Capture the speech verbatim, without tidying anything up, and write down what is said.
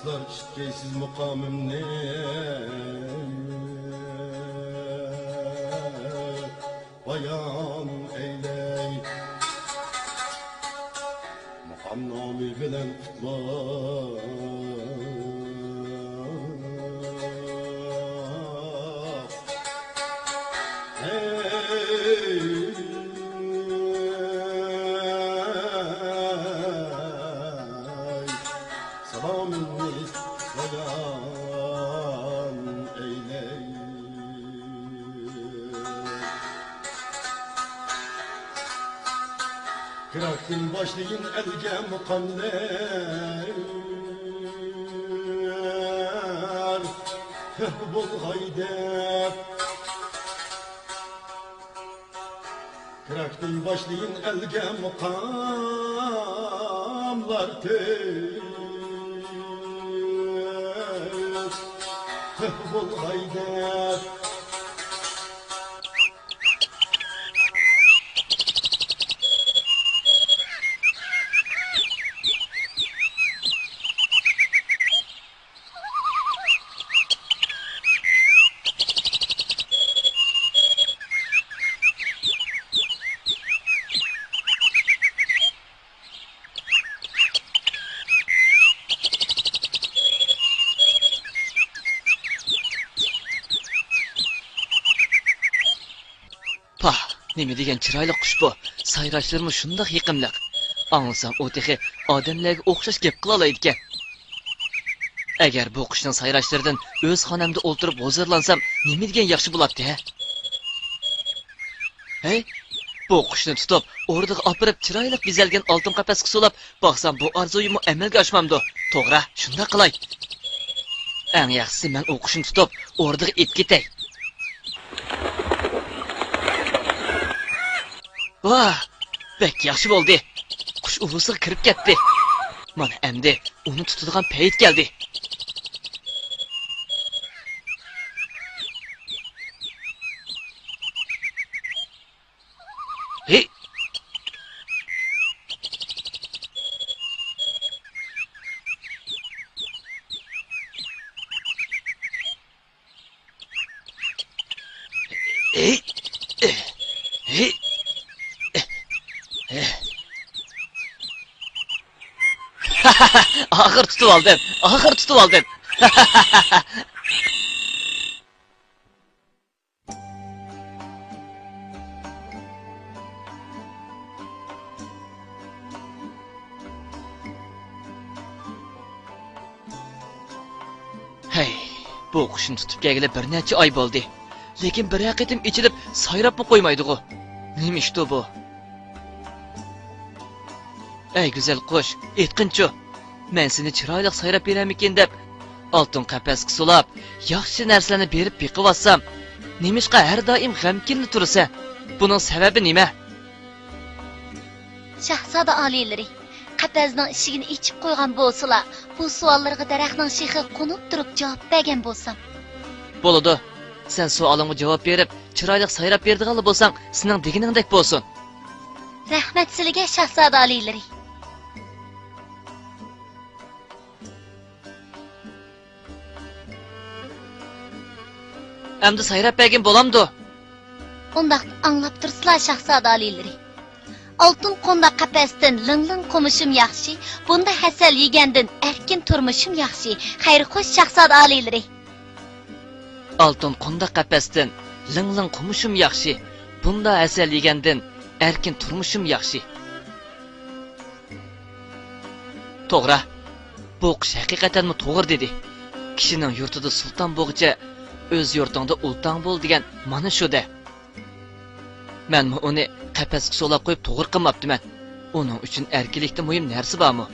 ئىشىتكەيسىز مۇقامىمنى بايان ئەيلەي. مۇقام نامى بىلەن قۇتلۇق. ھەي، سالامىمنى بايان ئەيلەي. كىراكتىن باشلىيىن ئەلگە مۇقاملار، تۆھپە بولغاي دەپ. كىراكتىن باشلىيىن ئەلگە مۇقاملار، تۆھپە بولغاي دەپ. پاھ، نېمە دېگەن چىرايلىق قۇش بۇ! سايراشلىرىمۇ شۇنداق يېقىملىق. ئاڭلىسام، ئۇ تېخى ئادەملەرگە ئوخشاش گەپ قىلالايدىكەن. ئەگەر بۇ قۇشنىڭ سايراشلىرىدىن ئۆز خانامدا ئولتۇرۇپ ھۇزۇرلانسام، نېمە دېگەن ياخشى بولاتتى، ھە؟ ھەي، بۇ قۇشنى تۇتۇپ، ئوردىغا ئاپىرىپ، چىرايلىق بېزەلگەن ئالتۇن قەپەسكە سولاپ باقسام، بۇ ئارزۇيۇممۇ ئەمەلگە ئاشمامدۇ؟ توغرا، شۇنداق قىلاي. ئەڭ ياخشىسى، مەن ئۇ قۇشنى تۇتۇپ، ئوردىغا ئېلىپ كېتەي. ۋاھ، بەك ياخشى بولدى. قۇش ئۇۋىسىغا كىرىپ كەتتى. مانا ئەمدى ئۇنى تۇتىدىغان پەيت كەلدى. ھېي! ھېي! ھېي! ئاخىر تۇتۇۋالدىم، ئاخىر تۇتۇۋالدىم. ھەي، بۇ قۇشنى تۇتۇپ كەلگىلى بىر نەچچە ئاي بولدى. لېكىن بىرەر قېتىم ئېچىلىپ سايراپمۇ قويمايدىغۇ. نېمە ئىشتۇ بۇ؟ ئەي گۈزەل قۇش، ئېيتقىنچۇ، مەن سېنى چىرايلىق سايراپ بېرەرمىكىن دەپ، ئالتۇن قەپەسكە سولاپ، ياخشى نەرسىلەرنى بېرىپ بېقىۋاتسام، نېمىشقا ھەر دائىم غەمكىنلا تۇرىسەن؟ بۇنىڭ سەۋەبى نېمە؟ شاھزادە ئالىيلىرى، قەپەسنىڭ ئىشىكىنى ئېچىپ قويغان بولسىلا، بۇ سوئاللىرىغا دەرەخنىڭ شېخىغا قونۇپ تۇرۇپ جاۋاب بەرگەن بولسام. بولىدۇ. سەن سوئالىمغا جاۋاب بېرىپ، چىرايلىق سايراپ بېرىدىغانلا بولساڭ، سېنىڭ دېگىنىڭدەك بولسۇن. رەھمەت سىلىگە، شاھزادە ئالىيلىرى. ئەمدى سايراپ بەرگىن بولامدۇ؟ ئۇنداقتا ئاڭلاپ تۇرسىلا، شاھزادە ئالىيلىرى. ئالتۇن قونداق قەپەستىن لىڭ-لىڭ قومۇشۇم ياخشى، بۇندا ھەسەل يېگەندىن ئەركىن تۇرمۇشۇم ياخشى. خەير خوش، شاھزادە ئالىيلىرى. ئالتۇن قونداق قەپەستىن لىڭ-لىڭ قومۇشۇم ياخشى، بۇندا ھەسەل يېگەندىن ئەركىن تۇرمۇشۇم ياخشى. توغرا، بۇ قۇش ھەقىقەتەنمۇ توغرا دېدى. كىشىنىڭ يۇرتىدا سۇلتان بولغۇچە، ئۆز يۇرتۇڭدا ئۇلتاڭ بول دېگەن مانا شۇ-دە. مەنمۇ ئۇنى قەپەسكە سولاپ قويۇپ توغرا قىلماپتىمەن. ئۇنىڭ ئۈچۈن ئەركىنلىكتىن مۇھىم نەرسە بارمۇ؟